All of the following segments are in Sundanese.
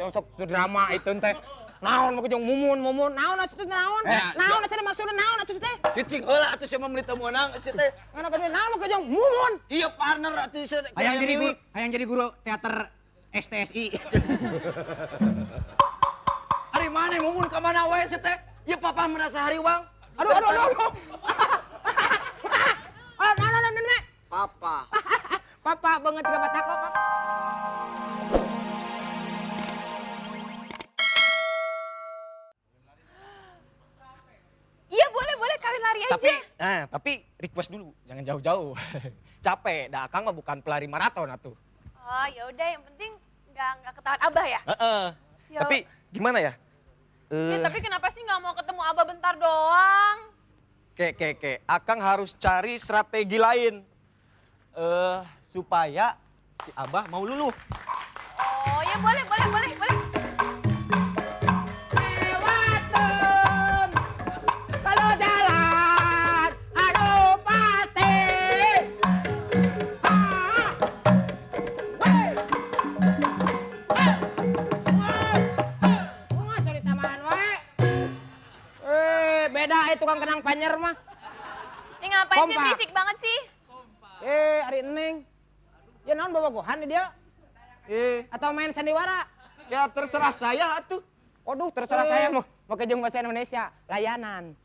sok drama itu teh. Naon mah jeung mumun mumun naon atuh naon? Naon atuh maksudna naon atuh teh? Cicing heula atuh sia mah meuli teu meunang sia teh. Ngana kana naon mah jeung mumun? Iya partner atuh sia teh. Hayang jadi guru teater STSI. Ari maneh mumun ka mana wae sia teh? Ieu papa merasa hariwang. Aduh aduh aduh. Ah, naon naon naon. Papa. Papa banget juga batako papa. Iya boleh, boleh kawin lari aja. Tapi, nah, tapi request dulu, jangan jauh-jauh. Capek, dah Akang mah bukan pelari maraton atuh. Oh ya udah, yang penting nggak ketahuan Abah ya? Ya. Tapi gimana ya? Ya tapi kenapa sih nggak mau ketemu Abah bentar doang? Ke, Akang harus cari strategi lain. Supaya si Abah mau luluh. Oh ya boleh, boleh, boleh, boleh. Tukang kenang panyer mah. Ini ngapain sih berisik banget sih? Ari Neng. Ya naon bobogohan dia? Atau main sandiwara? Ya terserah saya atuh. Waduh, terserah saya mau kejung bahasa Indonesia, layanan.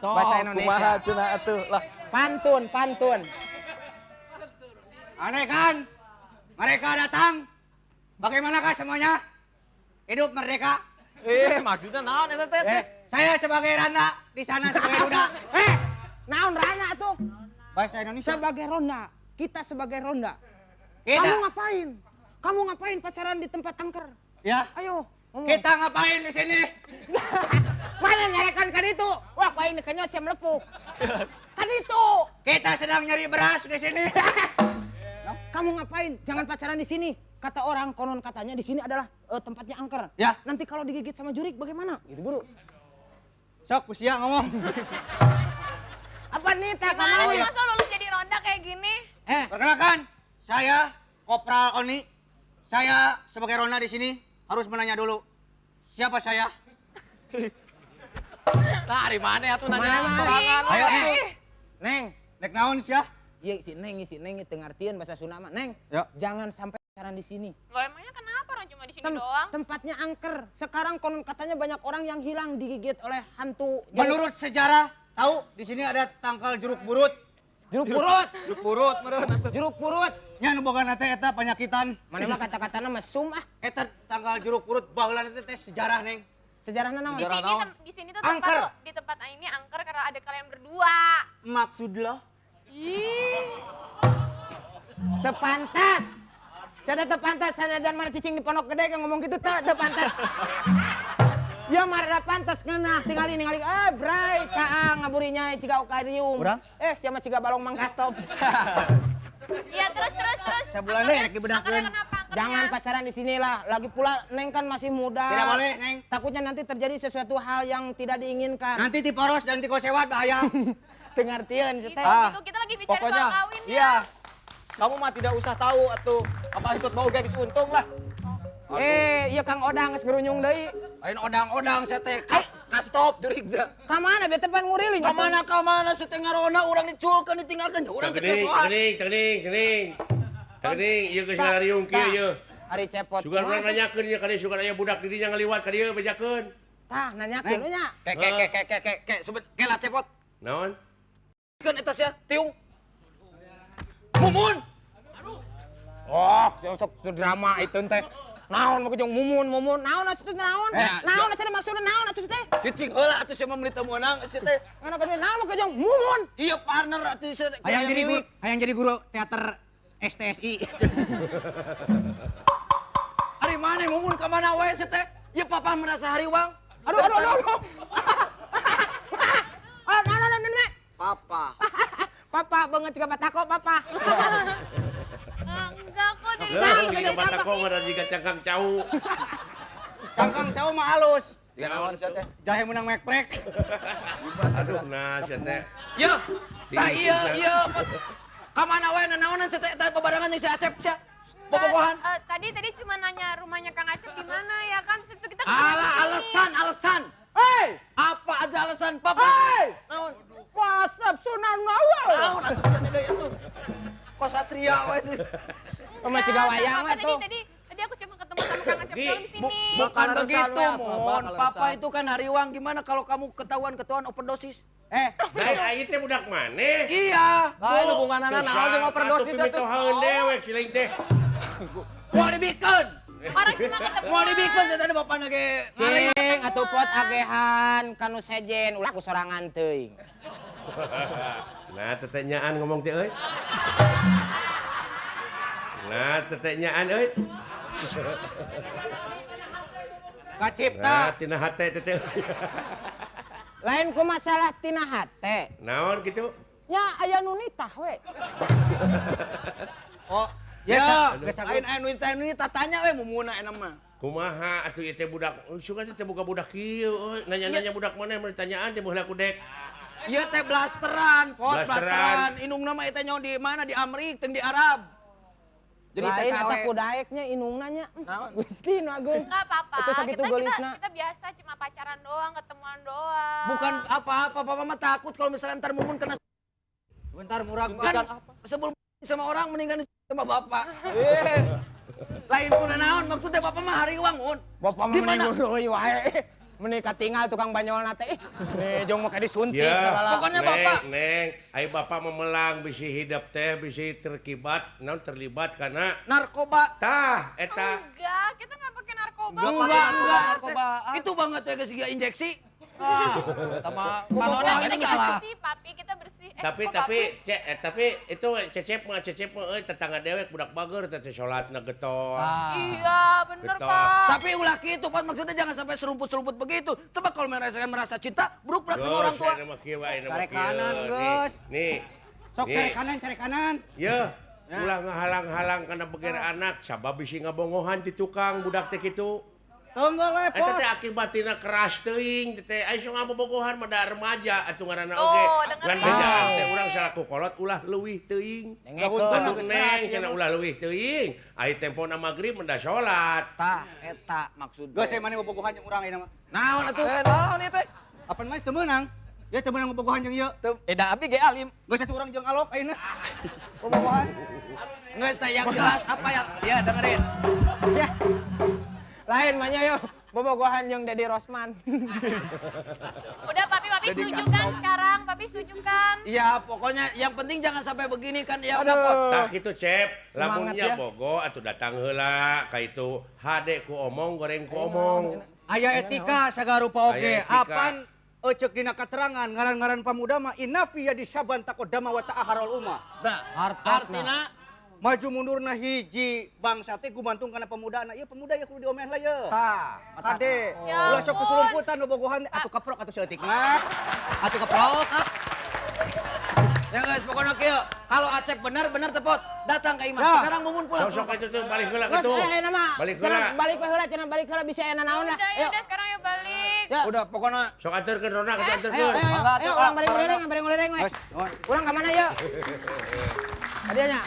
So, bahasa Indonesia. Kumaha cenah atuh lah. Pantun, pantun. Aneh kan? Mereka datang. Bagaimanakah semuanya? Hidup merdeka. Maksudnya naon eta teh? Saya sebagai rana, di sana sebagai duda. Naon rana tuh? Bahasa Indonesia. Sebagai ronda, kita sebagai ronda. Kita. Kamu ngapain? Kamu ngapain pacaran di tempat angker? Ya. Ayo. Ngomong. Kita ngapain di sini? Mana nyarekan kan itu? Wah, paling dikenyot siap melepuk. Kan itu. Kita sedang nyari beras di sini. Kamu ngapain? Jangan pacaran di sini. Kata orang konon katanya di sini adalah tempatnya angker. Ya. Nanti kalau digigit sama jurik bagaimana? Gitu buru. Sok usia ngomong. Apa nih tak kamu? Gimana masa lulus jadi ronda kayak gini? Perkenalkan, saya Kopral Oni. Saya sebagai ronda di sini harus menanya dulu. Siapa saya? Nah, ari mana atuh nanya sorangan. Ayo Neng, nek naon sia? Iya si Neng teu ngartieun bahasa Sunda mah. Neng, ya. Jangan sampai pacaran di sini. Loh emangnya kenapa orang cuma di sini doang? Tempatnya angker. Sekarang konon katanya banyak orang yang hilang digigit oleh hantu. Menurut sejarah, tahu di sini ada tangkal jeruk burut. Jeruk purut. Jeruk purut, meureun atuh. Jeruk purut. Nya nu boga teh eta panyakitan. Mana mah kata-katana mah sum ah. Eta tangkal jeruk purut baheula teh sejarah, Neng. Sejarahna naon? Di sini tuh tempat tuh, di tempat ini angker karena ada kalian berdua. Maksud lo? Ih. Teu pantas. Saya teu pantas sanajan mana cicing di Pondok Gede kan ngomong gitu teu pantas. Ya marah pantas ngeunah tingali ningali bray caang ngaburinya ciga ukarium. Sia mah ciga balong mangkastop. Iya terus. Sabulan deh rek dibedahkeun. Jangan pacaran di sinilah. Lagi pula Neng kan masih muda. Tidak boleh, Neng. Takutnya nanti terjadi sesuatu hal yang tidak diinginkan. Nanti diporos dan dikosewat bahaya. Teu ngartieun teh. Itu kita lagi bicara soal kawin ya. Iya. Kamu mah tidak usah tahu atuh. Apa ikut mau gadis untung lah. Iya Kang Odang geus ngerunyung deui. Lain odang-odang saya teh kastop jurig teh. Ka mana bete pan nguriling? Ka mana saya teh ngarona urang diculkeun ditinggalkeun urang teh kesoan. Tening. Tening ieu geus ngariung kieu ieu. Ari cepot. Sugan urang nanyakeun ieu ka dieu sugan aya budak di dinya ngaliwat ka dieu bejakeun. Tah nanyakeun nya. Ke sebut ke lah cepot. Naon? Keun eta sia tiung. Mumun. Oh, sok drama itu teh. Naon mah jeung mumun mumun naon atuh naon? Naon atuh maksudna naon atuh teh? Cicing heula atuh sia mah meuli teu meunang sia teh. Ngana kana naon mah jeung mumun? Iya partner atuh sia teh. Hayang jadi guru teater STSI. Ari maneh mumun ka mana wae sia teh? Ieu papa merasa hariwang. Aduh aduh aduh. Ah, naon naon naon. Papa. Papa banget juga batako papa. Enggak kok dari tadi juga batako mah jiga cangkang cau. Cangkang cau mah halus. Jiga naon sia teh? Jahe menang mekprek. Aduh nah sia teh. Yo. Tah ieu ieu ka mana wae nanaonan sia teh eta babarengan jeung si Acep sia. Bobogohan. Tadi cuma nanya rumahnya Kang Acep di mana ya kan? Terus kita alah, alasan. Hei, apa aja alasan papa? Hei. Naon? Wasap sunan nawa. Naon atuh teh deui atuh. Kok satria we sih. Kumaha ciga wayang we tuh. Tadi aku cuma ketemu sama Kang Acep doang di sini. Bukan begitu, Mon. Papa itu kan hariwang. Gimana kalau kamu ketahuan overdosis? Nah, ieu teh budak maneh. Iya. Lain hubunganana naon jeung overdosis atuh. Atuh dewek si lain teh. Moal dibikeun. Orang cuma ketemu. Moal dibikeun saya tadi bapana ge. Cing atuh pot agehan kanu sejen ulah ku sorangan teuing. Nah, tetenyaan ngomong teh euy. Nah, tetenyaan euy. Kacipta. Nah, tina hate teteh. Lain ku masalah tina hate. Naon kitu? Nya aya nu nitah we. Oh, ya, lain aya nu nitah tanya we mumuna eta mah. Kumaha atuh ieu teh budak, sugan teh boga budak kieu euy. Nanya-nanya budak maneh mun ditanyaan teh baheula ku dek. Ieu teh blasteran, pot blasteran. Indungna mah eta nyaho di mana di Amrik teu di Arab. Jadi lain eta kudaeknya indungna nya. Gusti nu agung. Enggak apa-apa. Kita biasa cuma pacaran doang, ketemuan doang. Bukan apa-apa, papa mah takut kalau misalnya ntar Mumun kena. Sebentar murah kan sebelum sama orang mendingan sama bapak. Lain kuna naon maksudnya bapak mah hariwang mun. Bapak mah mending euy wae. Meni katinggal tukang banyolna teh. Nih jong make disuntik segala. Pokoknya bapak. Neng, ai bapak memelang bisi hidep teh bisi terkibat naon terlibat karena narkoba. Tah eta. Enggak, kita enggak pakai narkoba. Enggak, narkoba. Itu banget ya geus injeksi. Ah, sama panona kita salah. Bersih, papi, kita bersih. Tapi itu cecep mah euy tetangga dewek budak bager teh salatna getol. Iya, bener Pak. Tapi ulah kitu Pak, maksudnya jangan sampai serumput-serumput begitu. Coba kalau merasa cinta, bruk-bruk sama orang tua. Cari kanan, geus. Nih. Sok cari kanan. Yeuh, ulah ngahalang-halang kana beger anak sabab bisi ngabongohan ti tukang budak teh kitu. Tunggu lepot. Eta teh akibatina keras teuing teh. Aya sok ngabobogohan mah da remaja atuh ngaranna oge. Ngan bejaan teh urang salaku kolot ulah leuwih teuing. Atuh neng cenah ulah leuwih teuing. Ai tempona magrib menda salat. Tah eta maksud. Geus maneh bobogohan jeung urang ayeuna mah. Naon atuh? Naon ieu teh? Apan maneh teu meunang? Ya teu meunang bobogohan jeung ieu. Da abdi ge alim. Geus atuh urang jeung alok ayeuna. Bobogohan. Geus teh yang jelas apa yang ya dengerin. Ya. Lain mah nya yo, bobogohan jeung Dedi Rosman. Udah papi setuju kan sekarang? Papi setuju kan? Iya, pokoknya yang penting jangan sampai begini kan ya udah kok. Tah kitu Cep, lamunnya bogo atuh datang heula ka itu hade ku omong goreng ku omong. Aya etika sagarupa oge. Apan eceuk dina katerangan ngaran-ngaran pamuda mah innafi yadi saban taqaddama wa ta'aharul umma. Tah, artina maju mundurna hiji bangsa teh gumantung kana pemudana. Ieu pemuda ya kudu diomean lah ye. Tah, kade. Ulah sok kesulumputan bobogohan atuh keprok atuh saeutik mah. Atuh keprok. Ya guys, pokoknya kieu. Kalau Acep benar-benar tepot, datang ke imah. Ya. Sekarang Mumun pulang. Sok itu tuh balik heula kitu. Balik heula. Balik heula cenah balik heula bisa aya naon lah. Udah, udah sekarang yuk balik. Ya. Udah pokoknya sok anterkeun Rona kitu anterkeun. Ayo, urang balik ngulireng, balik ngulireng we. Urang ka mana yuk? Hadiahnya.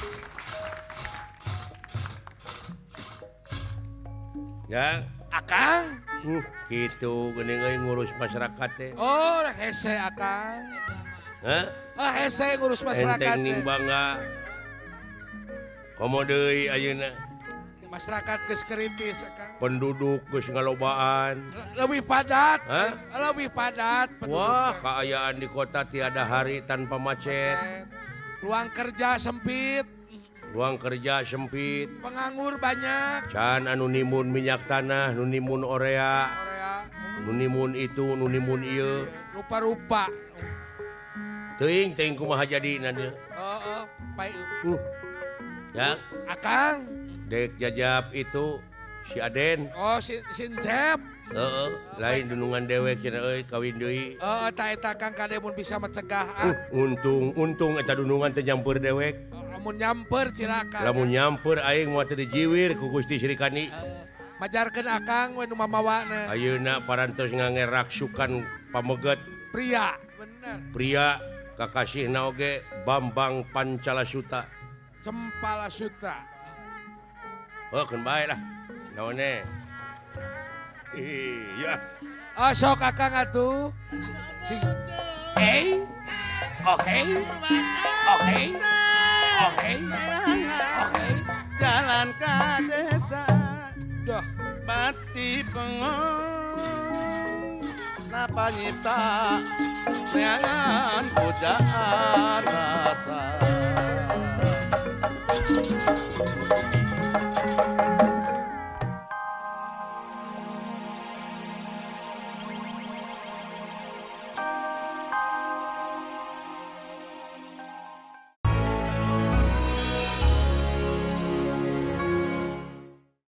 Ya, Akang. Gitu geuning euy ngurus masyarakat teh. Oh, hese Akang. Hah? Ah, hese ngurus masyarakat. Enteng ning bangga. Komo deui ayeuna. Masyarakat geus kritis Akang. Penduduk geus ngalobaan. Lebih padat. Hah? Lebih padat penduduk. Wah, kaayaan di kota tiada hari tanpa macet. Ruang kerja sempit. Ruang kerja sempit. Penganggur banyak. Can anu nimun minyak tanah, nu nimun orea. Nu nimun itu, nu nimun ieu. Rupa-rupa. Teuing teuing kumaha jadina dieu. Heeh, baik. Ya. Akang. Dek jajab itu si Aden. Oh, si Encep. Heeh, lain dunungan dewek cenah euy kawin deui. Heeh, ta eta Kang kade mun bisa mencegah. Untung eta dunungan teh nyamper dewek. Lamun nyamper cilaka. Lamun nyamper aing moal teu dijiwir ku Gusti Sri Kandi. Majarkeun Akang we nu mamawana. Ayeuna parantos ngangeraksukan pameget pria, bener. Pria kakasihna oge Bambang Pancalasuta. Cempalasuta. Heuh keun bae lah. Naon e? Iya. Oh, sok Akang atuh. Eh. Oke. Oke. Oke. Oke. Jalan ke desa. Duh. Mati bengong. Napa nyipta neangan pujaan rasa.